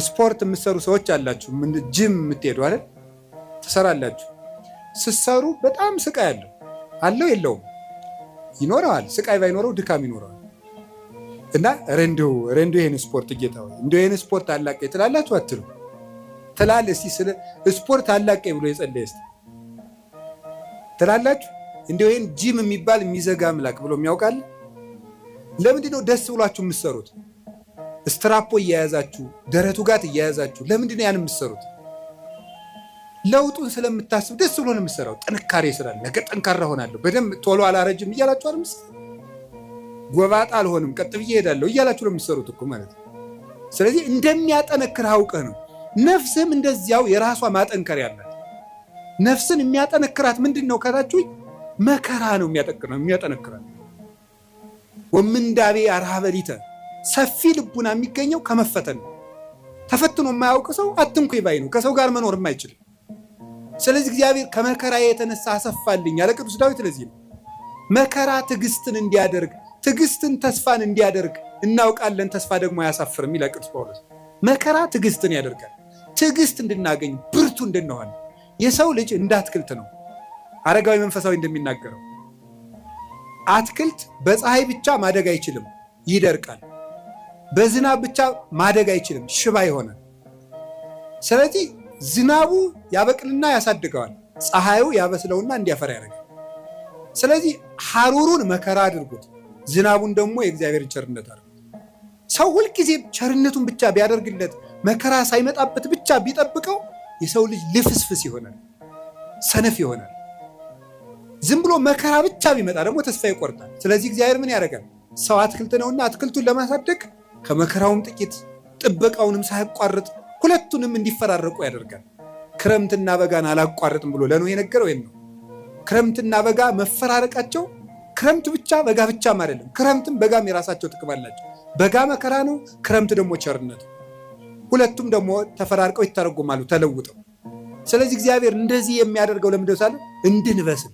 ስፖርት የምትሰሩ ሰዎች አላችሁ፣ ጅም የምትሄዱ አይደል? ትሰራላችሁ። ስትሰሩ በጣም ስቃይ አለው አለው የለውም? ይኖረዋል። ስቃይ ባይኖረው ድካም ይኖረዋል። እና ረንዲው ረንዲው ይሄን ስፖርት ጌታ ሆይ እንደው ይሄን ስፖርት አላቀኝ ትላላችሁ አትሉ? ትላል። እስቲ ስለ ስፖርት አላቀኝ ብሎ የጸለየ እስቲ ትላላችሁ? እንደው ይሄን ጂም የሚባል የሚዘጋ አምላክ ብሎ የሚያውቃል? ለምንድን ነው ደስ ብሏችሁ የምትሰሩት? ስትራፖ እየያዛችሁ ደረቱ ጋር እየያዛችሁ ለምንድን ነው ያን የምትሰሩት? ለውጡን ስለምታስብ ደስ ብሎ ነው የምትሰራው። ጥንካሬ ስላለ ነገ ጠንካራ ሆናለሁ፣ በደንብ ቶሎ አላረጅም እያላችሁ አይደል? ጎባጣ አልሆንም፣ ቀጥ ብዬ እሄዳለሁ እያላችሁ ነው የምትሰሩት እኮ ማለት ነው። ስለዚህ እንደሚያጠነክር አውቀህ ነው። ነፍስህም እንደዚያው የራሷ ማጠንከር ያላት። ነፍስን የሚያጠነክራት ምንድን ነው ካላችሁ መከራ ነው የሚያጠነክራት። ወምንዳቤ አርኀበ ሊተ፣ ሰፊ ልቡና የሚገኘው ከመፈተን ነው። ተፈትኖ የማያውቅ ሰው አትንኩኝ ባይ ነው። ከሰው ጋር መኖርም አይችልም። ስለዚህ እግዚአብሔር ከመከራ የተነሳ አሰፋልኝ ያለ ቅዱስ ዳዊት ለዚህ ነው። መከራ ትዕግስትን እንዲያደርግ፣ ትዕግስትን ተስፋን እንዲያደርግ እናውቃለን። ተስፋ ደግሞ አያሳፍርም ይላል ቅዱስ ጳውሎስ። መከራ ትዕግስትን ያደርጋል። ትዕግስት እንድናገኝ፣ ብርቱ እንድንሆን። የሰው ልጅ እንደ አትክልት ነው። አረጋዊ መንፈሳዊ እንደሚናገረው አትክልት በፀሐይ ብቻ ማደግ አይችልም፣ ይደርቃል። በዝናብ ብቻ ማደግ አይችልም፣ ሽባ ይሆናል። ስለዚህ ዝናቡ ያበቅልና ያሳድገዋል፣ ፀሐዩ ያበስለውና እንዲያፈራ ያደርጋል። ስለዚህ ሐሩሩን መከራ አድርጉት፣ ዝናቡን ደግሞ የእግዚአብሔርን ቸርነት አድርጉት። ሰው ሁልጊዜ ቸርነቱን ብቻ ቢያደርግለት፣ መከራ ሳይመጣበት ብቻ ቢጠብቀው የሰው ልጅ ልፍስፍስ ይሆናል፣ ሰነፍ ይሆናል። ዝም ብሎ መከራ ብቻ ቢመጣ ደግሞ ተስፋ ይቆርጣል። ስለዚህ እግዚአብሔር ምን ያደርጋል? ሰው አትክልት ነውና አትክልቱን ለማሳደግ ከመከራውም ጥቂት፣ ጥበቃውንም ሳያቋርጥ ሁለቱንም እንዲፈራረቁ ያደርጋል። ክረምትና በጋን አላቋርጥም ብሎ ለኖህ የነገረው ይሄን ነው። ክረምትና በጋ መፈራረቃቸው ክረምት ብቻ በጋ ብቻም አይደለም። ክረምትም በጋም የራሳቸው ጥቅም አላቸው። በጋ መከራ ነው፣ ክረምት ደግሞ ቸርነት። ሁለቱም ደግሞ ተፈራርቀው ይተረጎማሉ ተለውጠው። ስለዚህ እግዚአብሔር እንደዚህ የሚያደርገው ለምንድነው ሳለ እንድንበስል